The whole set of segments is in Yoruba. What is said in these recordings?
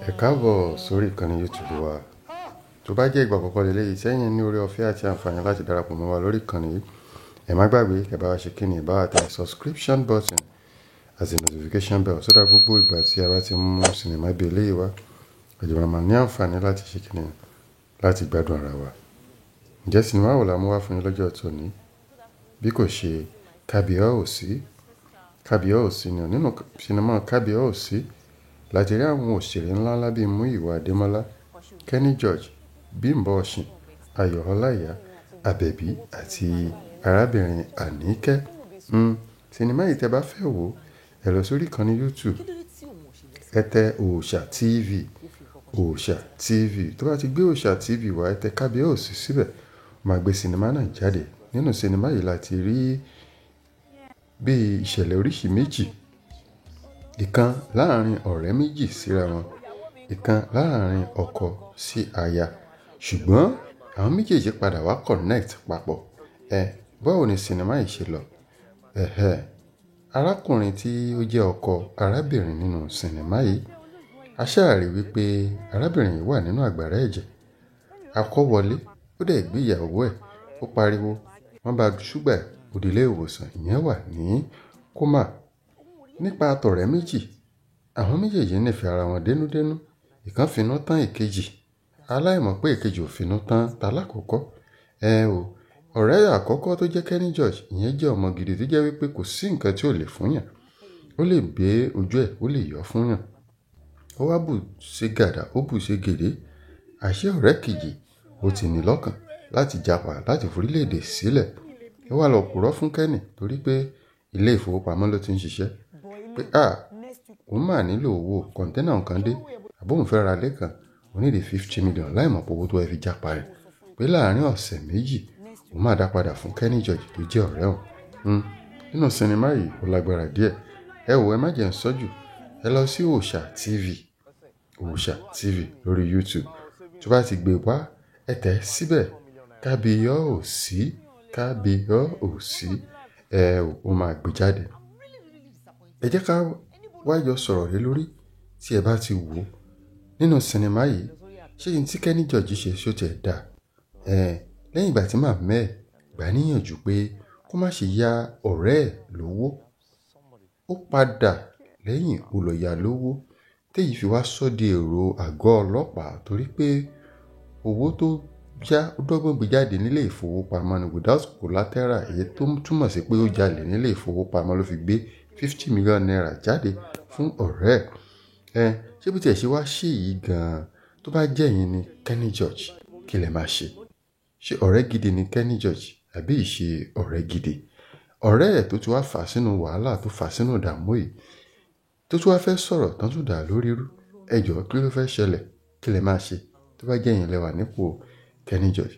Ẹ káàbọ̀ sórí ìkànnì YouTube wa. Tó bá jẹ́ ìgbà àkọ́kọ́ lélẹ́yìí sẹ́yìn ní oore ọ̀fẹ́ àti àǹfààní láti darapọ̀ mọ́ wa lórí ìkànnì yìí, ẹ má gbàgbé kẹ́ bá wa ṣe kíni, bá wa tẹ subscription button àti notification bell so that gbogbo ìgbà tí a bá ti mú sinimá bí eléyìí wá, àjọ máa ní àǹfààní láti ṣe kíni, láti gbádùn ara wa. Ǹjẹ́ sinimá wo la mú wá fún yín lọ́jọ́ tòní? Bí kò ṣe Kábíyèsí. Kábíyèsí ni nínú sinimá Kábíyèsí láti rí àwọn òṣèré ńláńlá bíi Múyìwá Adémọ́lá, Kenny George, Bímbọ́ Oshin, Ayọ̀ Ọláìyá, Àbẹ̀bí àti arábìnrin Àníkẹ́. Sinimá yìí tẹ́ bá fẹ́ wò, ẹ lọ sórí ìkànnì YouTube, ẹ tẹ Òòṣà TV, Òòṣà TV. Tó bá ti gbé Òòṣà TV wá, ẹ tẹ Kábíyèsí síbẹ̀, ó máa gbé sinimá náà jáde. Nínú sinimá yìí láti rí bí ìṣẹ̀lẹ̀ oríṣi méjì. Ìkan láàrin ọ̀rẹ́ méjì síra wọn, ìkan láàrin ọkọ sí aya. Ṣùgbọ́n àwọn méjèèjì padà wá connect papọ̀. Báwo ni sinimá yìí ṣe lọ? Ẹ̀hẹ̀, arákùnrin tí ó jẹ́ ọkọ arábìnrin nínú sinimá yìí, a ṣáà rí wípé arábìnrin yìí wà nínú àgbàrá ẹ̀jẹ̀. Akọ wọlé, ó dẹ̀ gbé ìyàwó ẹ̀, ó pariwo, wọ́n bá ṣúgbà ó di ilé ìwòsàn, ìyẹn wà ní kómà. Nípa tọ̀rẹ́ méjì, àwọn méjèèjì nífẹ̀ẹ́ ara wọn dénúdénú. Ìkan finú tán ìkejì. Aláìmọ̀ pé ìkejì ò finú tán talákọ̀ọ́kọ́. Ọ̀rẹ́ àkọ́kọ́ tó jẹ́ Kenny George, ìyẹn jẹ́ ọmọ gidi tó jẹ́ wípé kò sí nǹkan tí ò lè fún yàn. Ó lè gbé ojú ẹ̀, ó lè yọ fún yàn. Ó wá bù ṣe gàdà, ó bù ṣe gèdè. Àṣé ọ̀rẹ́ kejì ó ti ní lọ́kàn láti japa láti forílẹ̀-èdè sílẹ̀. Ó wá lọ purọ́ fún Kenny torí pé ilé ìfowópamọ́ ló ti ń ṣiṣẹ́. Pé òun máa nílò owó kọ̀ǹténà kan dé, àbó òun fẹ́ ra ilé kan, òun ní 50 million láìmọ̀ pé owó tó fẹ́ fi japa rẹ̀. Pé láàárín ọ̀sẹ̀ méjì, òun máa dá padà fún Kenny George tó jẹ́ ọ̀rẹ́ òun. Nínú sinimá yìí ó lágbára díẹ̀. Ẹ wò, ẹ má jẹ́ ń sọ́jú. Ẹ lọ sí Òòṣà TV, Òòṣà TV lórí YouTube. Tó bá ti gbé wá, ẹ tẹ̀ síbẹ̀. Kábíyèsí, Kábíyèsí, ó máa gbé jáde. Ẹ jẹ́ ká wá jọ sọ̀rọ̀ lé lórí tí ẹ bá ti wò ó. Nínú sinimá yìí, ṣé ohun tí Kenny George ṣe ṣó tiẹ̀ dà? Lẹ́yìn ìgbà tí màmá ẹ̀ gbà níyànjú pé kó má ṣe ya ọ̀rẹ́ ẹ̀ lówó, ó padà lẹ́yìn ó lọ ya lówó. Téyì fi wá sọ́ di èrò àgọ́ ọlọ́pàá torí pé owó tó yá ó dọ́gbọ́n gbé jáde nílé ìfowópamọ́ ni without collateral, èyí tó túmọ̀ sí pé ó jalè nílé ìfowópamọ́ ló fi gbé 50 million naira jáde fún ọ̀rẹ́ ẹ̀. Ṣé bí tiẹ̀ ṣe wá ṣe yìí gan-an, tó bá jẹ́ ẹ̀yin ni Kenny George, kí lẹ máa ṣe? Ṣé ọ̀rẹ́ gidi ni Kenny George àbí ìṣe ọ̀rẹ́ gidi? Ọ̀rẹ́ ẹ̀ tó ti wá fà sínú wàhálà, tó fà sínú ìdààmú yìí, tó tún wá fẹ́ sọ̀rọ̀ tán tún dà lórí rú. Ẹ jọ̀ọ́, kí ló fẹ́ ṣẹlẹ̀? Kí lẹ máa ṣe? Tó bá jẹ́ ẹ̀yin lẹ wà nípò Kenny George.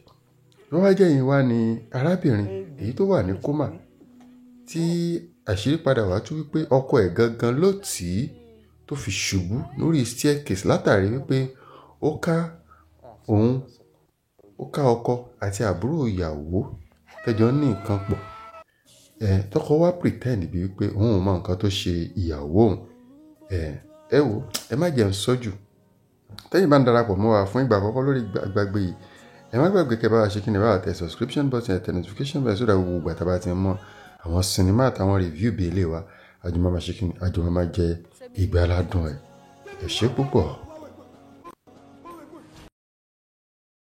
Tó bá jẹ́ ẹ̀yin wá ní arábìnrin èyí tó wà ní kómà tí àṣírí padà wá tú wípé ọkọ ẹ̀ gangan ló tì í tó fi ṣubú lórí staircase látàrí wípé ó ká òun, ó ká ọkọ àti àbúrò ìyàwó tẹ́jọ́ ní nǹkan pọ̀. Tọkọ wá pretend bí wípé òun ò mọ nǹkan tó ṣe ìyàwó òun. Ẹ wò, ẹ má jẹ́ ń sọ́jú. Tẹ́yìn bá ń darapọ̀ mọ́ wa fún ìgbà àkọ́kọ́ lórí àgbàgbé yìí, ẹ má gbàgbé kẹ́ bá wa ṣe kíni, bá wa tẹ subscription button, ẹ tẹ notification bell so that gbogbo ìgbà tí a bá ti mọ àwọn sinimá àtàwọn review bí eléyìí wá, àjọ máa ṣe kíni, àjọ máa jẹ ìgbàládùn ẹ̀. Ẹ ṣé púpọ̀.